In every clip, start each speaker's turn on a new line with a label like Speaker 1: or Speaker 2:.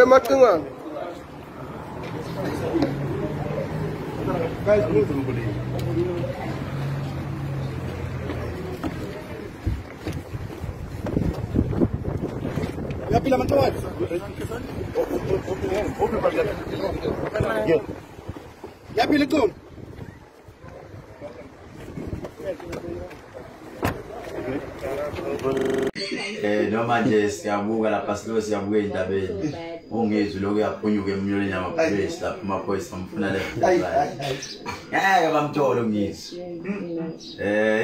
Speaker 1: Macingwane. Uyaphila Macingwane? Uyaphila iculo?
Speaker 2: Noma nje siyabuka lapha silo siyabuka endabeni ungezwi lokhu yaphunyuka emnyoleni yamaphoyisa lapha amaphoyisa amfuna left ngeke bamthole ungizwi.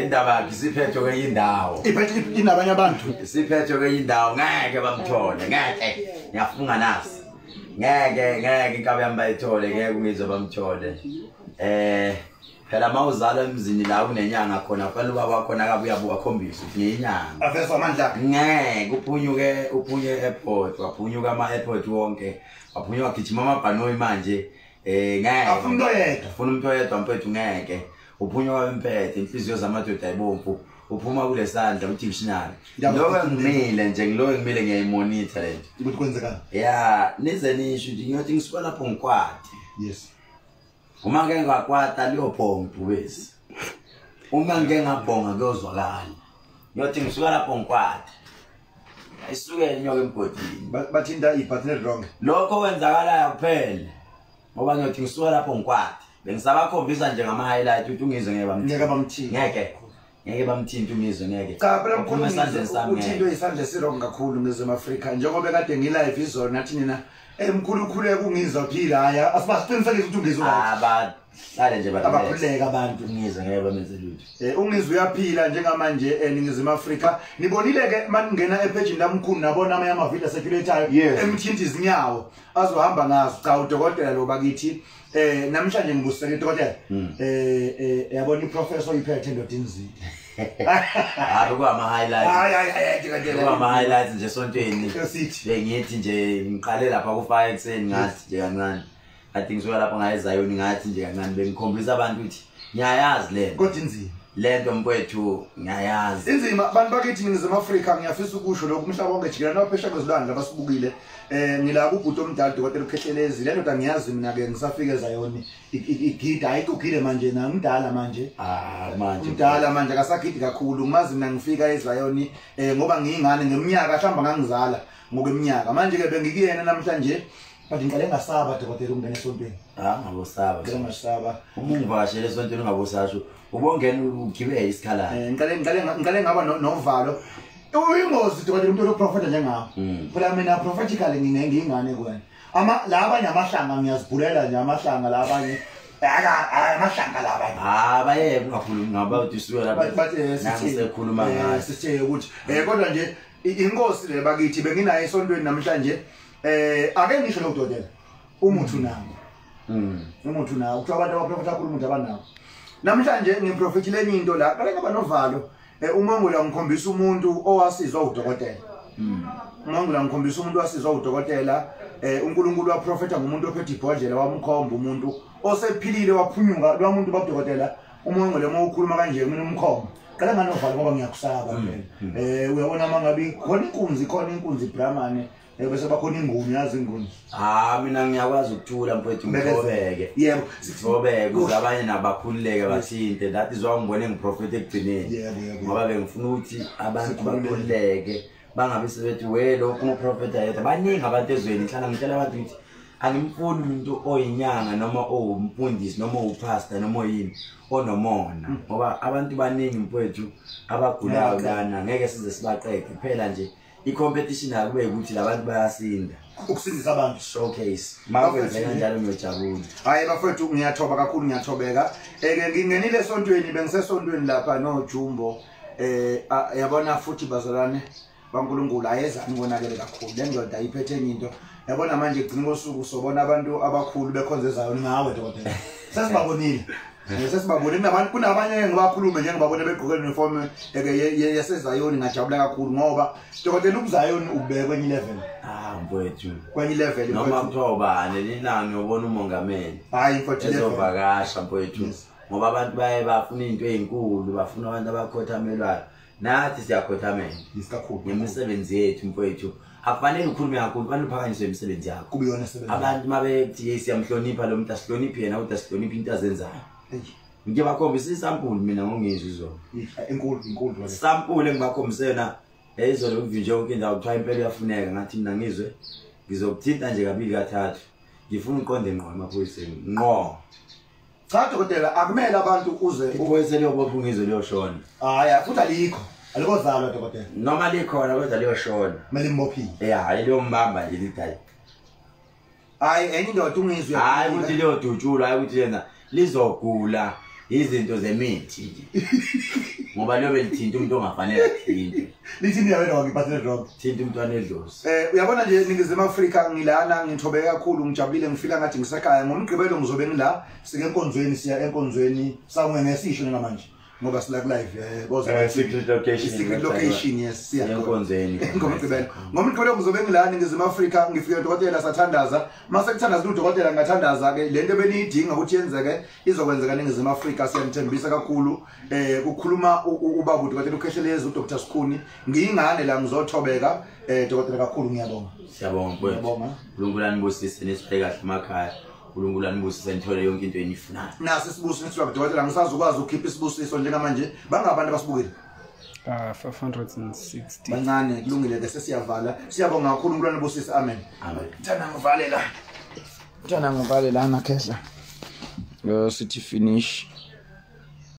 Speaker 2: Indaba yakhe isiphethwe kwenye indawo,
Speaker 3: iphethe inabanye abantu,
Speaker 2: isiphethwe kwenye indawo, ngeke bamthole, ngeke ngiyafunga nasi, ngeke ngeke inkabi yami bayithole, ngeke ungizwe bamthole. Phela mawuzalwa emzini la kunenyanga khona kufanele ubaba wakho akabuye abuka akhombise ukuthi ngiyinyanga.
Speaker 3: Aveza amandla.
Speaker 2: Ngeke uphunyuke uphunye airport, waphunyuka ama airport wonke, waphunyuka gijima amabhanoyi manje. Ngeke.
Speaker 3: Afuna umuntu oyedwa.
Speaker 2: Afuna umuntu oyedwa mfethu ngeke. Uphunyuka emphethe inhliziyo zamadoda ayibomvu. Uphuma kulesandla udictionary. Lokho ngimile nje ngiloyo ngimile ngiyayimonitor lento.
Speaker 3: Ukuthi kwenzekani?
Speaker 2: Yeah, nize nisho nje ngiyothi ngisuka lapho ngikwate.
Speaker 3: Yes.
Speaker 2: Uma ngeke ngakwata liyobhonga ibhubesi. Uma ngeke ngabhonga kuyozwakala. Ngiyothi ngisuka lapho ngikwate. Ayisuke inyoka emgodini.
Speaker 3: Bathinta ibutton wrong.
Speaker 2: Lokho kwenzakalayo kuphela. Ngoba ngiyothi ngisuka lapho ngikwate. Bengisabakhombisa nje ngama highlight ukuthi ungizwe ngeke bamthinte.
Speaker 3: Ngeke bamthinte.
Speaker 2: Ngeke. Ngeke bamthinte ungizwe ngeke.
Speaker 3: Cha phela mkhulu uthintwe isandla sirong kakhulu ngezwe Afrika njengoba kade ngilive izolo nathi nina mkhulu ukhuleka ungizwa phila haya asibasiqinisekise ukuthi ungizwa
Speaker 2: abahlale nje
Speaker 3: abakhuleka abantu
Speaker 2: ungizwe ngeke bamenze lutho.
Speaker 3: Ungizwe uyaphila njengamanje eNingizimu Afrika. Nibonile ke maningena ephejini lamkhulu nabona amanye amavideo circulatayo emthinta izinyawo azohamba ngazo. Cha udokotela lo bakithi namhlanje ngibuseke dokotela. Yabona iprofessor iphethe ndoda inzini.
Speaker 2: Hayi kwama highlights.
Speaker 3: Hayi dokotela.
Speaker 2: Kwama highlights nje sontweni. Bengithi nje ngiqale lapha ku 5 ekseni ngathi nje kancane. Ngathi ngisuka lapha ngaye eZayoni ngathi nje kancane bengikhombisa abantu ukuthi ngiyayazi lento.
Speaker 3: Kodwa inzima.
Speaker 2: Lento mfowethu ngiyayazi.
Speaker 3: Inzima abantu bakithi Ningizimu Afrika ngiyafisa ukusho lokhu umhlaba wonke jikelele naphesheya kwezilwandle abasibukile. Ngila kubhuti omdala dokotela uKhehlelezi le ndoda ngiyazi mina ke ngisafika eZayoni igida ayigugile manje na ngidala manje.
Speaker 2: Manje
Speaker 3: umdala manje akasagidi kakhulu ngimazi mina ngifika eZayoni ngoba ngiyingane ngeminyaka mhlamba ngangizala ngokweminyaka manje ke bengikuyena namhlanje. But ngiqale ngasaba dokotela ukungena esontweni.
Speaker 2: Ngabosaba.
Speaker 3: Ngasaba.
Speaker 2: Uma ungivakashele esontweni ungabosasho ubongena ugibele isikhala.
Speaker 3: Ngiqale ngaba novalo. Uyingozi dokotela umuntu oprofeta njengawe. Phela mina prophetically ngingengingane kuwena. Ama labanye amahlanga ngiyazibhulela nje amahlanga labanye. Amahlanga labanye.
Speaker 2: Baye ungakhulumi ngaba uthi usuka lapha.
Speaker 3: But
Speaker 2: sisekhuluma ngayo.
Speaker 3: Sithe ukuthi kodwa nje inkosi le bakithi benginayo esontweni namhlanje. Ake ngisho lo dokotela umuthi unawo. Umuthi unawo kuthiwa abantu abaprofetha kakhulu umuthi abanawo. Namhlanje ngiprofethile enye into la qale ngaba novalo. Umongula ngikhombisa umuntu owasizwa udokotela. Umongula ngikhombisa umuntu owasizwa udokotela. uNkulunkulu waprofetha ngomuntu ophethe ibhodlela wamkhomba umuntu osephilile waphunyuka lwamuntu babudokotela. Umongula uma ukhuluma kanje mina umkhomba. Qale nganovalo ngoba ngiyakusaba phela. Uyabona mangabe khona inkunzi Brahmane. Bese bakhona inguni yazi inguni.
Speaker 2: Mina ngiyakwazi ukuthula mfowethu ngithobeke.
Speaker 3: Yebo,
Speaker 2: sithobeke ukuze abanye nabakhululeke bathinte. That is why ngibone ngiprofet ekugcineni.
Speaker 3: Yebo.
Speaker 2: Ngoba bengifuna ukuthi abantu bakhululeke bangabe sebethi we lokhu uprofeta yedwa. Baningi abantu ezweni ngihlala ngitshela abantu ukuthi angimfuni umuntu oyinyanga noma owumfundisi noma owupastor noma oyini onomona ngoba abantu baningi mfowethu abagulayo lana ngeke size sibaqede phela nje. I-competition akube ukuthi labantu bayasinda
Speaker 3: ukusindisa abantu
Speaker 2: showcase makwenzeka kanjalo ngiyojabula.
Speaker 3: Hayi bafethu ngiyathoba kakhulu ngiyathobeka. Ngingenile esontweni bengisesontweni lapha noJumbo. Yabona futhi bazalwane baNkulunkulu ayezani konakele kakhulu le ndoda iphethe enye into. Yabona manje gcina kosuku sobona abantu abakhulu bekhonza eZayoni ngawe dokotela. Sesibabonile. Sesibabone kunabantu kunabanye ngibakhulume njengibabone begqoke uniform yaseZayoni ngajabula kakhulu ngoba dokotela ubuZayoni ubekwe kwenye level.
Speaker 2: Ah mfowethu.
Speaker 3: Kwenye level
Speaker 2: noma kuthiwa ubani lilanga ngiyobona umongameli.
Speaker 3: Hayi mfowethu
Speaker 2: ezovakasha mfowethu. Ngoba abantu baye bafuna into ezinkulu, bafuna abantu abakhothamelwayo. Nathi siyakhothamela.
Speaker 3: Yisikakhulu.
Speaker 2: Ngemisebenzi yethu mfowethu. Akufanele ukhulume kakhulu, kufanele uphakanyiswe imisebenzi yakho.
Speaker 3: Kube yona sebenza.
Speaker 2: Abantu mabethi siyamhlonipha lo muntu asihloniphi yena kodwa sihlonipha into azenzayo. Ngiyabakhombisa isample mina ngongizwe izolo.
Speaker 3: Enkulu inkulu.
Speaker 2: Sample engibakhombise yona izolo kuvinje yonke indawo kuthiwa impela iyafuneka ngathi mina ngizwe ngizokuthinta nje kabili kathathu. Ngifuna uqonde ngqo emaphoyiseni. Ngqo.
Speaker 3: Cha dokotela akumele abantu uze
Speaker 2: iphoyisa liyobopha ungizwe liyoshona.
Speaker 3: Hayi futhi alikho. Alikozalwa dokotela.
Speaker 2: Noma likhona kodwa liyoshona.
Speaker 3: Kumele imbophile.
Speaker 2: Eh hayi liyombamba nje lidayi.
Speaker 3: Hayi enye indoda ungizwe.
Speaker 2: Hayi ukuthi liyodutshulwa, hayi ukuthi yena lizogula izinto zemithi nje. Ngoba liyobe lithinta umuntu ongafanele athinte.
Speaker 3: Lithini yena wangiphathele drug.
Speaker 2: Thinta umuntu anedlozi.
Speaker 3: Uyabona nje Ningizimu Afrika ngilana ngithobeke kakhulu ngijabulile ngifila ngathi ngisekhaya ngomgqibelo ngizobe ngila sike enkonzweni siya enkonzweni samwe ngesisho njengamanje ngoba sila ku live boza
Speaker 2: secret location
Speaker 3: secret location yes siya
Speaker 2: enkonzweni
Speaker 3: ngomgqibelo ngomgqibelo ngizobe ngilana Ningizimu Afrika ngifike udokotela sathandaza mase kuthandaza udokotela ngathandaza ke lento beniyidinga ukuthi yenzeke izokwenzeka Ningizimu Afrika siyanithembisa kakhulu kukhuluma ubaba udokotela uKhehlelezi uDr Sikhuni ngiyingane la ngizothobeka dokotela kakhulu ngiyabonga.
Speaker 2: Siyabonga mfowethu. uNkulunkulu anibusise nisiphe kahle emakhaya. uNkulunkulu anibusise nithole yonke into enifunayo.
Speaker 3: Nasi isibusiso nithiwa dokotela ngisazukwazi ukukhipha isibusiso njengamanje bangabantu abasibukile.
Speaker 1: 560.
Speaker 3: Bancane kulungile ke sesiyavala. Siyabonga kakhulu uNkulunkulu anibusise. Amen.
Speaker 2: Amen.
Speaker 3: Mthana ngivale la. Mthana ngivale la nakhehla. Sithi finish.